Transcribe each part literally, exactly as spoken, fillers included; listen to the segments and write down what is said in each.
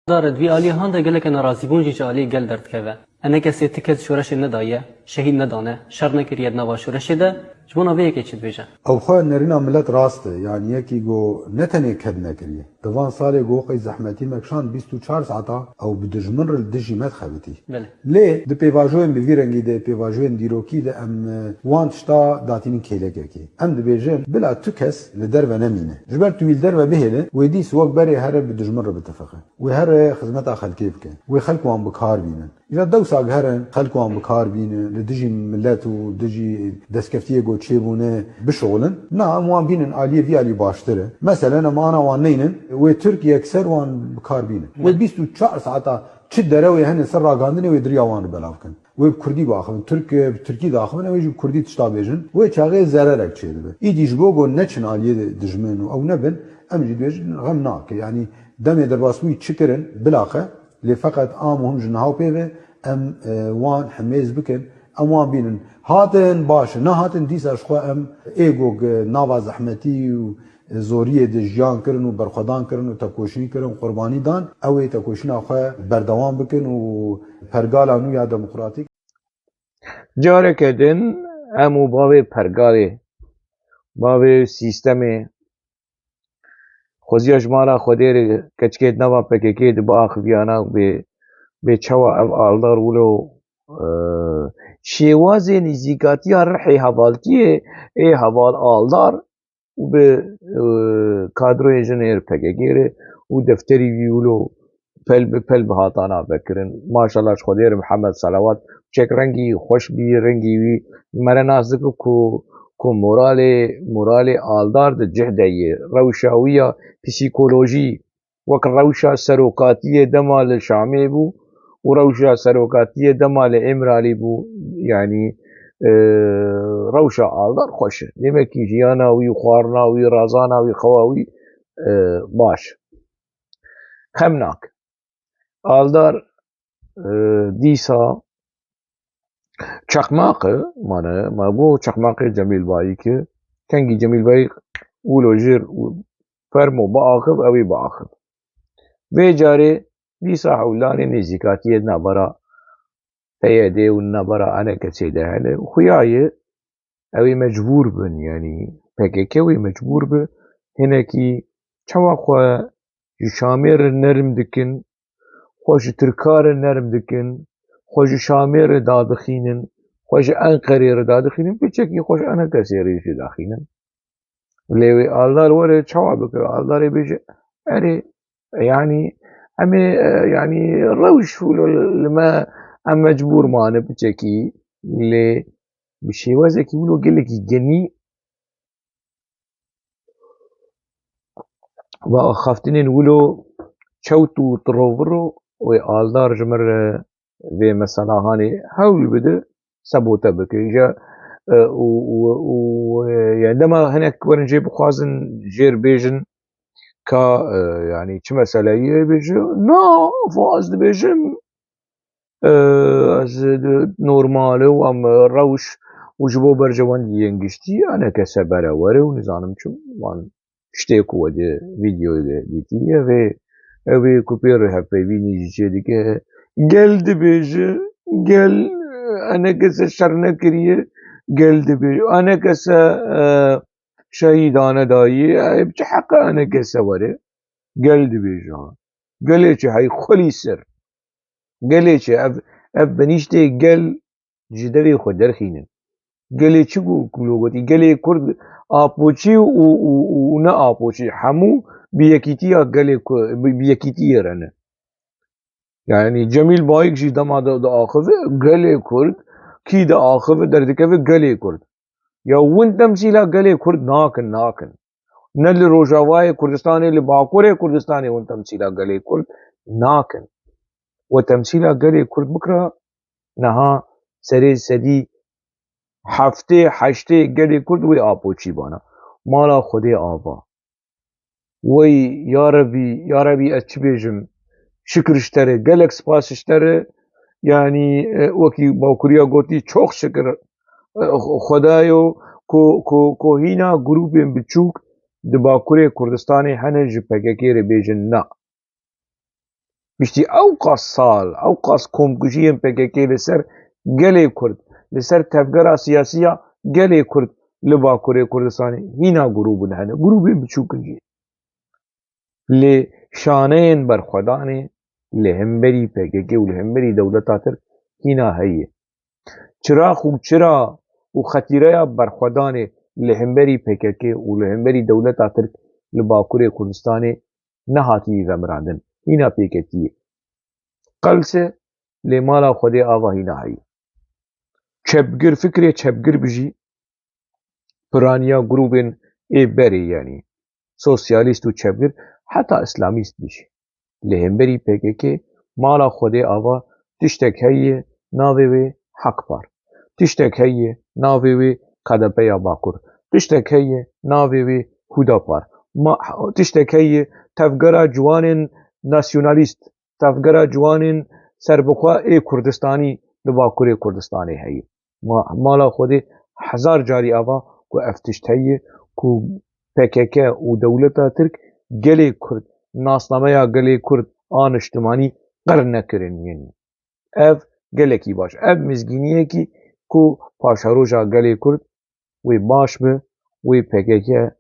Dare, di vî aliyê han de geleke nerazîbûn jî ji aliyê gel derdikeve. Enekesê ti kes şoreşê nedaye, şehîd nedane, şer nekiriye di nava şoreşê de, ji bona vê yekê çi dibêje? Ew xwe nerîna milet rast e, yanî yekî go ne tenê ked nekiriye. Di van salê go qey zehmetî me kişand bîst û çar saeta ew bi dijmin re li dijî me dixebitî. Belê. Lê di pêvajoyên bi vî rengî de, pêvajoyên dîrokî de em, e, wan tişta datînin kêlekekê. Em dibêjin, bila tu kes li derve nemîne. Ji ber tu wî li derve bihêle, wê dîs wek berê here bi dijmin re bitifiqe. Wê here xizmeta xelkê bike. Wê xelk wan bi kar bînin. Îja dewsa giherin, xelk wan bi kar bînin, li dijî milet û dijî destkeftiyê go çêbûne bişixulin. Na, em wan bînin aliyê vî alî baştir e. Meselen, em ana wan neynin, wê Tirk yekser wan bi kar bînin. Wê bîst û çar saeta çi derewê hene ser ragandinê wê diriya wan re belav kin. Wê bi kurdî biaxivin, Tirk, bi tirkî diaxivin, ew ê jî bi kurdî tişta bêjin. Wê çaxê zererek çêdibe. Îdî ji bo go neçin aliyê dijmin û ew nebin, em jî dibêjin xem nake. Yanî demê derbasbûyî çi kirin, bilaxe, lê feqet a muhim ji niha û pê ve em, e, wan himêz bikin, em wan bînin. Hatin, baş e, nehatin, dîsa ji xwe em ê go gi nava zehmetî û zoriyê de jiyan kirin û berxwedan kirin û tekoşîn kirin, qurbanî dan, ew ê tekoşîna xwe berdewam bikin û pergala nû ya demokratîk. Careke din em û bavê pergalê, bavê sîstemê, xweziya ji mala Xwedê re keçikê di nava P K K de biaxiviyana bê, bê çawa ev aldar wilo, e, şêwazê nîzîkatiya rihê hevaltiyê ê heval aldar û bi, e, kadroyê jinê P K K re û defterî wî wilo pel bi pel bi hatana vekirin. Maşallah ji Xwedê re Mihemed Selawat, çek rengî xweş bî, rengî wî mere nas dike ku, ku moralê, moralê aldar di cih de ye. Rewşa wî ya psîkolojî wek rewşa serokatiyê dema li Şamê bû û rewşa serokatiyê dema li Îmralî bû, yanî, e, rewşa aldar xweş e. Demekî jiyana wî, xwarina wî, razana wî, xewa wî, e, baş e. Xem nake. Aldar, e, dîsa çaqmaq e, mane, ma bo çaqmaqê Cemîl Bayîk e. Kengî Cemîl Bayîk wilo jêr û fermo biaxiv, ew ê biaxiv. Vê carê dîsa hewlanê nêzîkatiyê di navbera P Y D û di navbera enekesê de hene. Xuya ye, ew ê mecbûr bin, yanî P K K wê mecbûr bi, hinekî çawa xwe ji Şamê re nerm dikin, xwe ji Tirka re nerm dikin, xwe ji Şamê re dadixînin, xwe ji Enqerê re dadixînin, piçekî xwe ji enekesê re jî daxînin. Lê wê aldar were çawa bike? Aldarê bêje, erê, yanî em ê, e, yanî rewş wilo li me, em mecbûr mane piçekî, lê bi şêwazekî wilo gelekî genî ve axaftinên wilo çewt û tiroviro wê aldar ji min re vê mesela hanê hewl bide sebote bike. Îja, e, û, û, û, e, yani dema hinek werin jê bixwazin jêr bêjin ka, e, yani çi meseleyê bêje, na, ez dibêjim, e, ez, e, normal e û em, e, rewş û ji bo berjewendiyên giştî enekese bere were û nizanim çi wan tiştê ku we di vîdeoyê de dîtî, ev ê, ev ê ku pê re hevpeyvînî jî çê dike, gel dibêje, gel, enekese şer nekiriye, gel dibêje, enekese, e, şehîdane daye, e, bi çi heqe enekese were, gel dibêje. Gelê çi hey xwelî ser. Gelê çi ev, ev binîştê gel ji devê xwe derxînin. Gelê çi ku, ku lo gotî? Gelê Kurd apoçî û, û, û, û ne apoçî. Hemû bi yekîtiya gelê Ku-, bi, bi yekîtiyê re ne. Yani Cemîl Bayik jî dema de, de axive, gelê Kurd, kî de axive, derdikeve gelê Kurd. Ya win temsîla gelê Kurd nakin, nakin. Ne li Rojavayê Kurdistanê, li Bakurê Kurdistanê hûn temsîla gelê Kurd nakin. We temsîla gelê Kurd bikira, niha serê sedî heftê heştê gelê Kurd wê apoçî bana. Mala Xwedê ava. Wey ya Rebî, ya Rebî ez çi bêjim? Şikir ji te re, gelek spas ji te re. Yanî, e, wekî Bakuriya gotî, çok şikir, e, Xwedayo ku, ku, ku hîna grûpên biçûk di Bakurê Kurdistanê hene ji P K K re bêjin na. Piştî ewqas sal, ewqas komkujiyên P K K li ser gelê Kurd, li ser tevgera siyasî ya gelê Kurd li Bakurê Kurdistanê hîna grûbin hene, grûbên biçûk in jî. Lê şaneyên berxwedanê li hemberî P K K û li hemberî dewleta Tirk hîna heye. Çirax û çira û xetîreya berxwedanê li hemberî P K K û li hemberî dewleta Tirk li Bakurê Kurdistanê nehatiye vemirandin. Hîna pêketiye. Qels e, lê mala Xwedê ava hîna heye. Çepgir, fikrê çepgir bijî, piraniya grûbên ê berê, yanî sosyalîst û çepgir, heta îslamîst bijî. Li hemberî P K K mala Xwedê ava tiştek heye, navê wê Hak Par. Tiştek heye, navê wê K D P ya Bakur. Tiştek heye, navê wê Huda Par. Ma, tiştek heye, tevgera ciwanên nasyonalîst, tevgera ciwanên serbixwe ê Kurdistanî li Bakurê Kurdistanê heye. Ma, mala Xwedê hezar carî ava ku ev tişt heye, ku P K K û dewleta Tirk gelê Kurd, nasnameya gelê Kurd a niştimanî qir nekirin, yanî. Ev gelekî baş. Ev mizgîniyekî ku paşeroja gelê Kurd wê baş be, wê P K K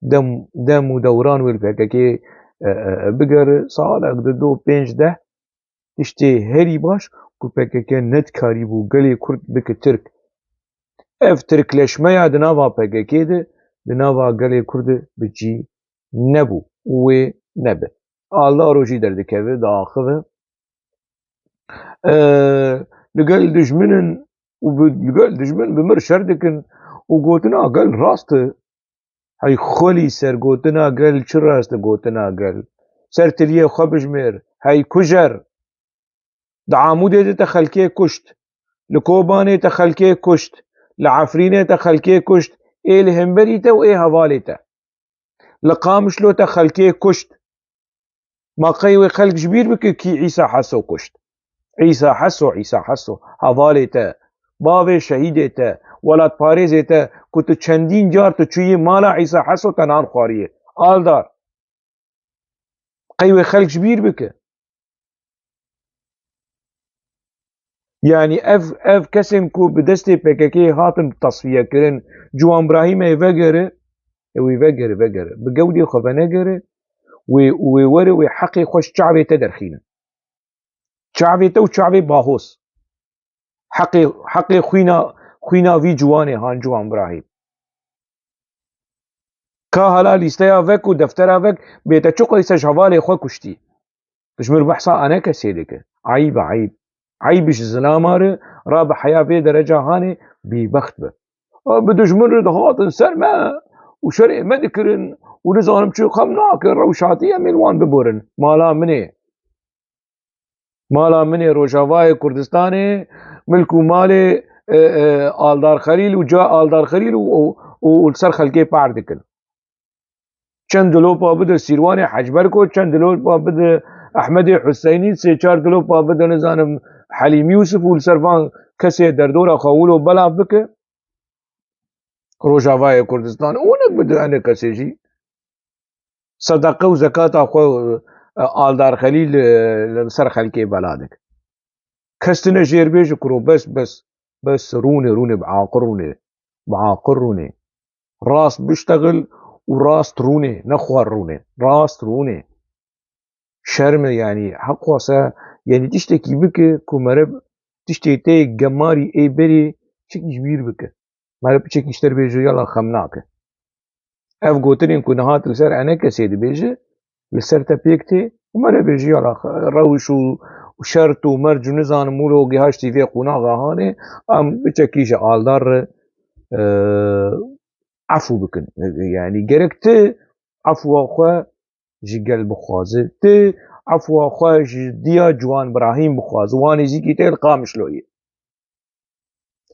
dem, dem û dewran wê li P K K, e, e, e, bigere, salek, di, du, pênc, deh, tiştê herî baş ku P K K nedikarîbû gelê Kurd bike Tirk. Ev tirkleşmeya di nava P K K de, di nava gelê Kurd de bi cî nebû û wê nebe. Aldaro jî derdikeve, diaxive. E, li gel dijminin û bi, li gel dijmin bi mir şer dikin û gotina gel rast e. Hey xwelî ser, gotina gel çi rast e, gotina gel. Ser tiliyê xwe bijmêr, hey kujer. Di Amûdê de te xelkê kuşt. Li Kobanê te xelkê kuşt. Li Efrînê te xelkê kuşt. Ê li hemberî te û ê hevalê te. Li Qamişlo te xelkê kuşt. Ma qey wê xelk ji bîr bike kî Îsa Heso kuşt? Îsa Heso, Îsa Heso, hevalê te, bavê şehîdê te, welatparêzê te, ku tu çendîn car tu çûyî mala Îsa Heso te nan xwariye. Aldar. Qey wê xelk ji bîr bike. Yanî ev, ev kesên ku bi destê P K K hatin tasfiye kirin, Ciwan Brahîmê vegere, e, wê vegere, vegere. Bi gewdê xwe venegere, wê, wê were, wê heqê xwe ji çavê te derxîne. Çavê te û çavê Bahoz. Heqê, heqê xwîna, xwîna vî ciwanê han Ciwan Brahîm. Ka hala lîsteya vek û deftera vek bê te çi qeyse ji hevalê xwe kuştî. Ji mir behsa ene kesê dike. Eyb e, eyb. Eyb ji zilama re, ra bi heya vê dereca hanê bêbext be. A, bi dijmin re dihatin ser me û şerê me dikirin û nizanim çi xem nake, rewşatî em ê li wan biborin. Mala min ê. Mala min ê Rojavayê Kurdistanê, milk û malê, e, e, Aldar Xelîl û ca Aldar Xelîl û, û, û, û li ser xelkê par dikin. Çend dilopa bide Sîrwanê Hecberko, çend dilopa bide Ehmedê Huseynî, sê çar dilopa bide, nizanim, Helîm Yûsif û li ser van kesê derdora xwe wilo belav bike. Rojavayê Kurdistan û nek bide ene kesê jî. Sedeqe û zekata xwe, e, Aldar Xelîl, e, li ser xelkê bela dike. Kes tine jêr bêje kuro, bes, bes, bes, rûnê, rûnê, bi aqil rûnê, bi aqil rûnê. Rast biştexil û rast rûnê, ne xwar rûnê, rast rûnê. Şerm e, yanî, heq xwase, yanî, tiştekî bike ku meriv tiştê tê gemarî ê berê çekî ji bîr bike. Meriv piçekî ji te re bêje, yala xem nake. Ev gotinên ku niha tu li ser enekesê dibêje, li ser te pêk tê û meriv bêje, yala xe-, rewş û, û şert û merc û nizanim wilo gihaştî vê qonaxa hanê, em piçekî ji Aldar re, e, efû bikin. Yanî gerek tu efûa xwe ji gel bixwaze. Tu efûa xwe ji diya Ciwan Birahîm bixwaze. Wan nêzîkî te li Qamişloyê.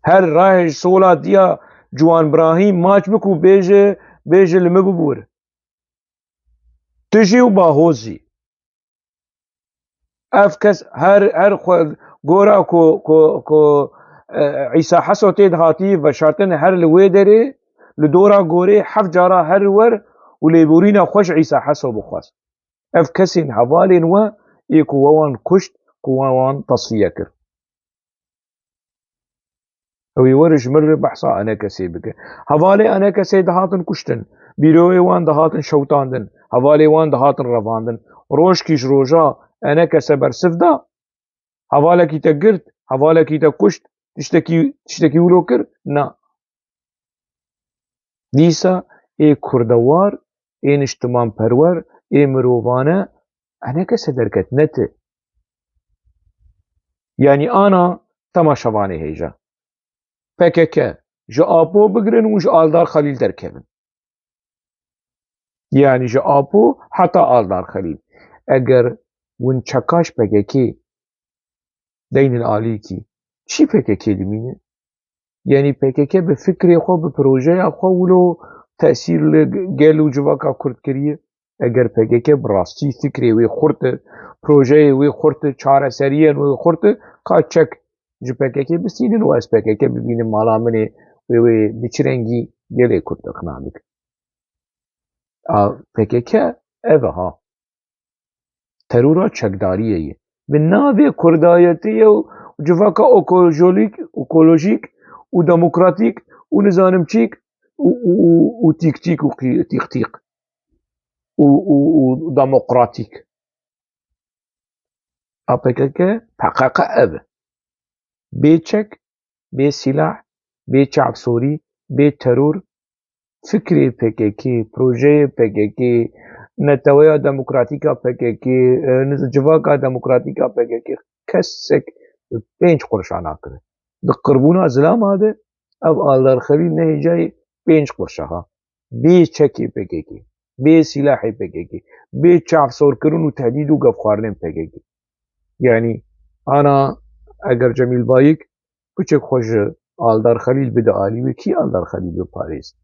Her rahê ji sola diya Ciwan Birahîm maç bik û bêje, bêje li min bibûr. Tu jî û Bahoz jî. Ev kes her, her xwe gora ku, ku, ku, e, Îsa Heso tê dihatî veşartin her li wê derê, li dora gorê heft cara her wer û lêborîna xwe ji Îsa Heso bixwest. Ev kesên hevalên we ê ku we wan kuşt, ku we wan tasfiye kir. Ew ê were ji mir re behsa enekesê bike. Hevalê enekesê dihatin kuştin. Bîroyê wan dihatin şewtandin. Hevalê wan dihatin revandin. Rojkî ji roja enekese bersiv da. Hevalekî te girt, hevalekî te kuşt, tiştekî, tiştekî wilo kir? Na. Dîsa ê kurdewar, ê niştimanperwer, ê mirovane, enekese derket, ne ti. Yanî ana temaşevanê hêja. P K K ji Apo bigirin û ji Aldar Xelîl derkevin. Yanî ji Apo heta Aldar Xelîl. Eger win çekaş P K K deynil alîkî, çi P K K dimîne? Yanî P K K bi fikrê xwe, bi projeya xwe wilo tesîr li gel û civaka Kurd kiriye? Eger P K K bi rastî fikrê wê xurt e, projeyê wê xurt e, çareseriyên wê xurt e, ka çek ji P K K bistînin û ez P K K bibînim mala min ê, wê, wê bi çi rengî gelê Kurd iqna bike? A, P K K ev e ha. Terora çekdariyê ye. Bi navê kurdayetiyê û civaka ekolojik, ekolojik û demokratîk û nizanim çîk û, û, û, û tîktîk û qî-, tîqtîq û, û, û demokratîk. A P K K, P Q Q ev e. Bê çek, bê sîlah, bê çavsorî, bê teror, fikrê P K K, projeyê P K K, neteweya demokratîk a P K K, e, niz-, civaka demokratîk a P K K, kesek bi pênc qurşa nakire. Di qirbûna zilama de ev Aldar Xelîl nehêcayê pênc qurşa ha. Bê çekê P K K, bê sîlahê P K K, bê çavsorkirin û tehdîd û gefxwarinên P K K. Yanî, ana eger Cemîl Bayik piçek xwe ji Aldar Xelîl bide alî wê, kî Aldar Xelîl biparêze?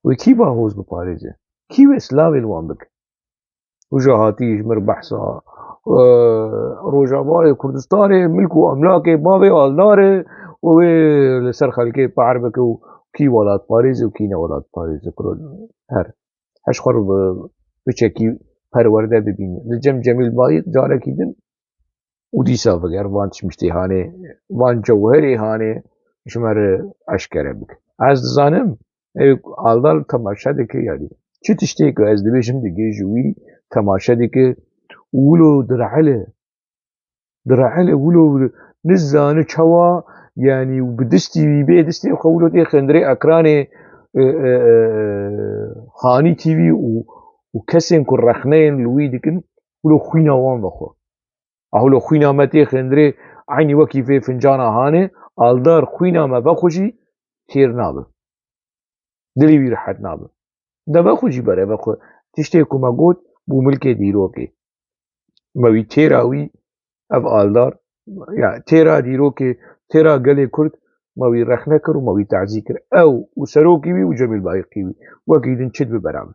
Wê kî Bahoz biparêze? Kî wê silavê li wan bike? Uca hatî ji mir behsa, e, Rojavayê Kurdistanê, milk û emlakê bavê Aldar e û wê li ser xelkê pehr bike û kî welatparêz e û kî ne welatparêz e, kuro her. Heş xwe bi piçekî perwerde bibîne. Li cem Cemîl Bayik carekî din û dîsa veger van tiştê hanê, van cewherê hanê ji me re eşkere bike. Ez dizanim, ew Aldar temaşe dike, yanî çi tiştê ku ez dibêjim dike, ji wî temaşe dike û wilo direhile, direhile wilo nizane çawa, yanî û bi distî wî bê distê xwe wilo tê xindirê ekranê, e, e, e, Hanî T V û, û kesên ku rexneyên li wî dikin, wilo xwîna wan vexwe. Ahûlo xwîna me tê xindirê, eynî wekî vê fincana hanê, Aldar xwîna me vexwe jî têr nabe. Dilê wî rehet nabe. De vexwe jî bere vexwe. Tiştê ku me got, bû milkê dîrokê. Me wî têra wî, ev Aldar, ya têra dîrokê, têra gelê Kurd, me wî rexne kir û me wî tazî kir. Ew û serokî wî û Cemîl Bayikî wî. Wekî din çi dibe beraber.